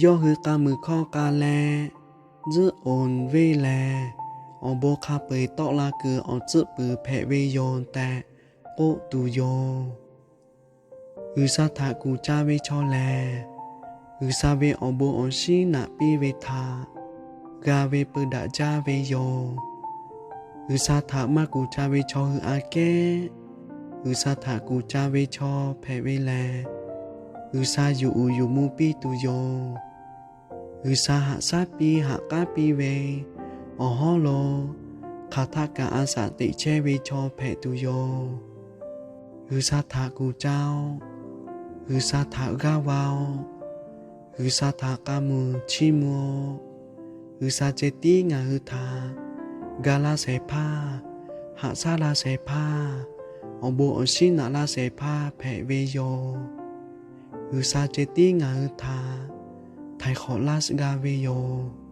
Yawˇ hui k'a muiˬ hkawˇ k'a leh, tzuhˆ onˍ venˇ lehˬ, awˬ bon hk'a peu-eˬ tawˆ la kuiˬ awˬ tcuhˆ puiˍ hpehꞈ ve yoˬ tehꞈ k'oˆ tuˬ yoˬ. G'uiˬsha htaꞈ kuˬ ca ve chaw lehˬ, G'uiˬsha ve awˬ bon awˬ shinˉ naꞈ piˇ ve htaꞈ g'a ve peu daꞈ jaˇ ve yoˬ. G'uiˬsha htaꞈ maˇ kuˬ ca ve chaw hui aꞈ kehˉ, G'uiˬsha htaꞈ kuˬ ca ve chaw hpehꞈ ve lehˬ, G'uiˬsha yuˬ uiˍ yuˬ mvuh piˇ tuˬ yoˬ. G'uiˬsha haꞈ shaˉ piˇ haꞈ k'aˉ piˇ ve awˬ hawˉ lo hk'aˬ htaˆ kaꞈ a shaꞈ teꞈ chehˇ ve chaw hpehꞈ tuˬ yoˬ. G'uiˬsha htaꞈ kuˬ ca-oˆ. G'uiˬsha htaꞈ g'aˇ va-oˆ. G'uiˬsha htaꞈ k'a muiˬ chiˇ mvuh-oˆ. G'uiˬsha ceh tiˉ ngaˬ hui htaꞈ ga laˇ shehˍ hpaˇ, haꞈ shaˉ laˇ shehˍ hpaˇ, awˬ bon awˬ shinˉ naꞈ laˇ shehˍ hpaˇ hpehꞈ ve yoˬ. G'uiˬsha ceh tiˉ ngaˬ hui htaꞈ htaiˍ hk'awꞈ laˇ g'a ve yoˬ.